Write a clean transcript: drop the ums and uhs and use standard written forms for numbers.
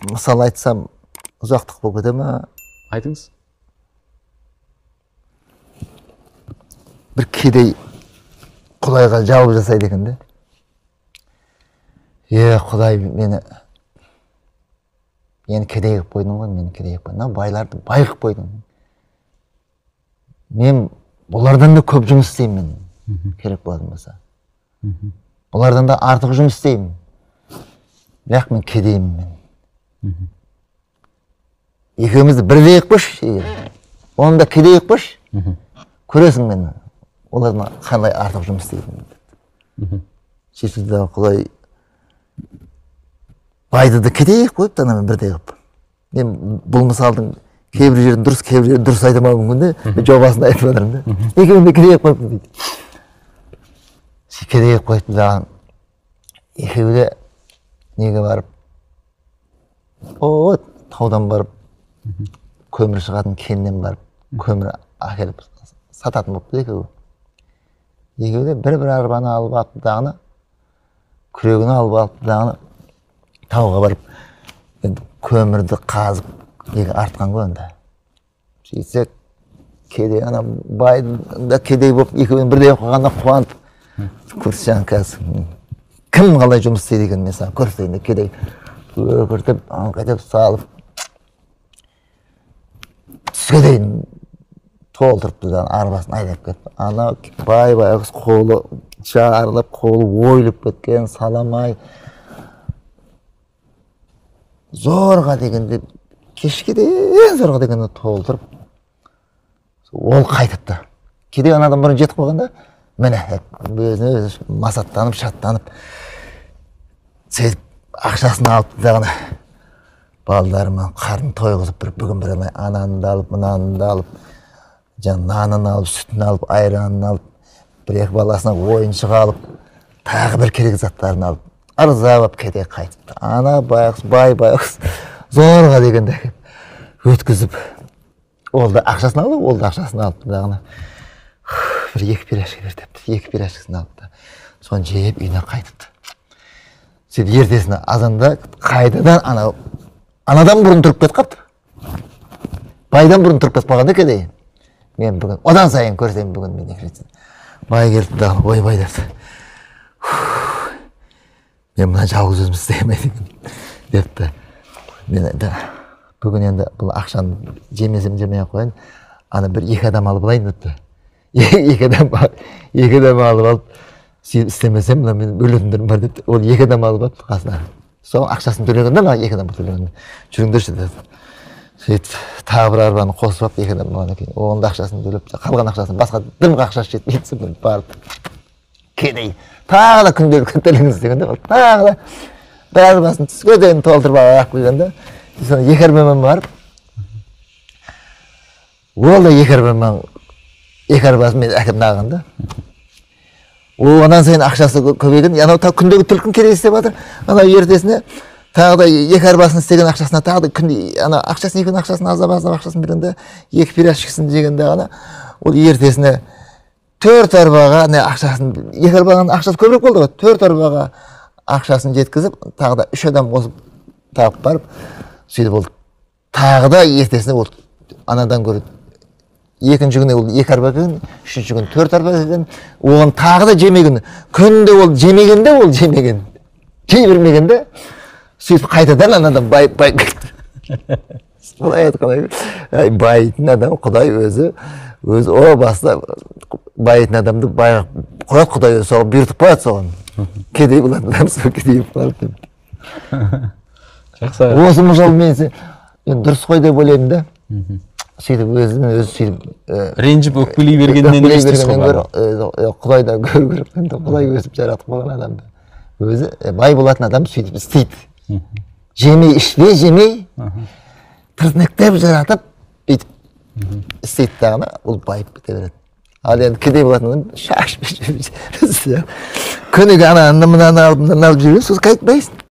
Мысал айтсам, ұзақтық болып кете ме? Айтыңыз. Бір кедей Құдайға жауап жасайды екен де. Е, Құдай, мені кедей қылып қойдың ғой, мені кедей қылып қойдың. Мына байларды бай қылып қойдың. Мен бұлардан да көп жұмыс істеймін, керек болатын болса. Бұлардан да артық жұмыс істеймін. Бірақ мен кедеймін мен. Екеумізді бірдей қылып қойшы, оны да кедей қылып қойшы. Көресің мен олардан қандай артық жұмыс істейтінімді. Сөйтті де Құдай байды да кедей қылып қойыпты, анамен бірдей қылып. Мен бұл мысалдың кейбір жерін дұрыс, кейбір жерін дұрыс айта алмауым мүмкін де, мен жобасын айтып жатырмын да. Екеуін де кедей қылып қойыпты дейді. Кедей қылып қойыпты да, екеуі де неге барып, о, таудан барып, көмір шығатын кеннен барып, көмір әкеліп сататын болыпты екеуі. Екеуі де бір-бір арбаны алып алыпты дағыны, күрегін алып алыпты дағыны, тауға барып, енді көмірді қазып, неге артқан ғой енді. Сөйтсек, кедей, ана бай да кедей болып, екеуін бірдей қойғанда қуанып, көрсең қазір кім қалай жұмыс істейді екен, мен саған көрсетейін деп кедей өкіртіп, аңқайтып салып, түске дейін толтырыпты да, арбасын айдап кетті. Ана бай байғұс қолы жарылып, қолы ойылып кеткен, саламай. Зорға дегенде, кешке дейін зорға дегенде толтырып, ол қайтыпты. Кедей анадан бұрын жетіп қойғанда, міне, өзіне өзі масаттанып, шаттанып, сөйтіп ақшасын алыпты дағыны. Балдарыма қарын тойғызып бір бүгін бір алмай, ананы да алып, мынаны да алып, жаңа нанын алып, сүтін алып, айранын алып, бір екі баласына ойыншық алып, тағы бір керек заттарын алып, ырза болып кете қайтыпты. Ана байғұс, бай байғұс зорға дегенде өткізіп, ол да ақшасын алды, ол да ақшасын алыпты дағыны. Бір екі пирожки бер депті, екі пирожкісін алыпты. Соны жеп үйіне қайтыпты. Сөйтіп ертесіне азанда қайтадан ана анадан бұрын тұрып кетіп қалыпты. Байдан бұрын тұрып кетіп қалған да кедей. Мен бүгін одан сайын көрсем бүгін мен екі рет. Бай келді да, ойбай депті. Мен мына жалғыз өзім істей алмайды депті. Мен енді бүгін енді бұл ақшаны жемесем жемей ақ қояйын. Ана бір екі адам алып алайын депті. Екі адам алып алып, сөйтіп істемесем мына мен өлетіндерім бар депті. Ол екі адам алып алыпты қасына. Сол ақшасын төлеген да, мына екі адам төлеген. Жүріңдерші деді. Сөйтіп тағы бір арбаны қосып алып, екі адам болғаннан кейін оның да ақшасын төлеп, қалған ақшасын басқа дымға ақшасы жетпейді, барып кедей тағы да күнделікті төлеңіз дегенде, ол тағы да бір арбасын түске дейін толтырып алып келген да, соны екі арбамен барып, ол да екі арбамен, екі арбасын мен әкемді алған да. Ол одан сайын ақшасы көбейген, анау күндегі түлкін кедей істеп жатыр, анау ертесіне тағы да екі арбасын істеген ақшасына тағы да күнде ана ақшасын, екі ақшасын аздап аздап ақшасын бергенде, екі пирожкісін жегенде ғана ол ертесіне төрт арбаға не ақшасын, екі арбаның ақшасы көбірек болды ғой, төрт арбаға ақшасын жеткізіп, тағы да үш адам қосып тағып барып, сөйтіп ол тағы да ертесіне ол анадан гөрі екінші күні ол екі арба келген, үшінші күні төрт арба келген, оған тағы да жемеген, күнде ол жемегенде ол жемеген, жей бермегенде, сөйтіп қайтадан анадан байып байып кетті. Солай айтқан, байитын адам Құдай өзі, өзі о баста байитын адамды бай қояды, Құдай өзі соған бұйыртып қояды соған. Кедей болатын адам сол кедей болып қалады деп. Жақсы. Осы мысал мен дұрыс қой деп ойлаймын да. Сөйтіп өзін өзі сөйтіп ренжіп өкпелей бергеннен емес дейсіз ғой. Құдайдан көру керек енді, Құдай өзі жаратып қойған адамды. Өзі бай болатын адам сөйтіп істейді. Жемей, ішпей, жемей, тырнақтап жаратып, бүйтіп істейді дағыны, ол байып кете береді. Ал енді кедей болатын адам шашып күніге ананы мынаны алып, мынаны алып жүре, сосын қайтпайсың.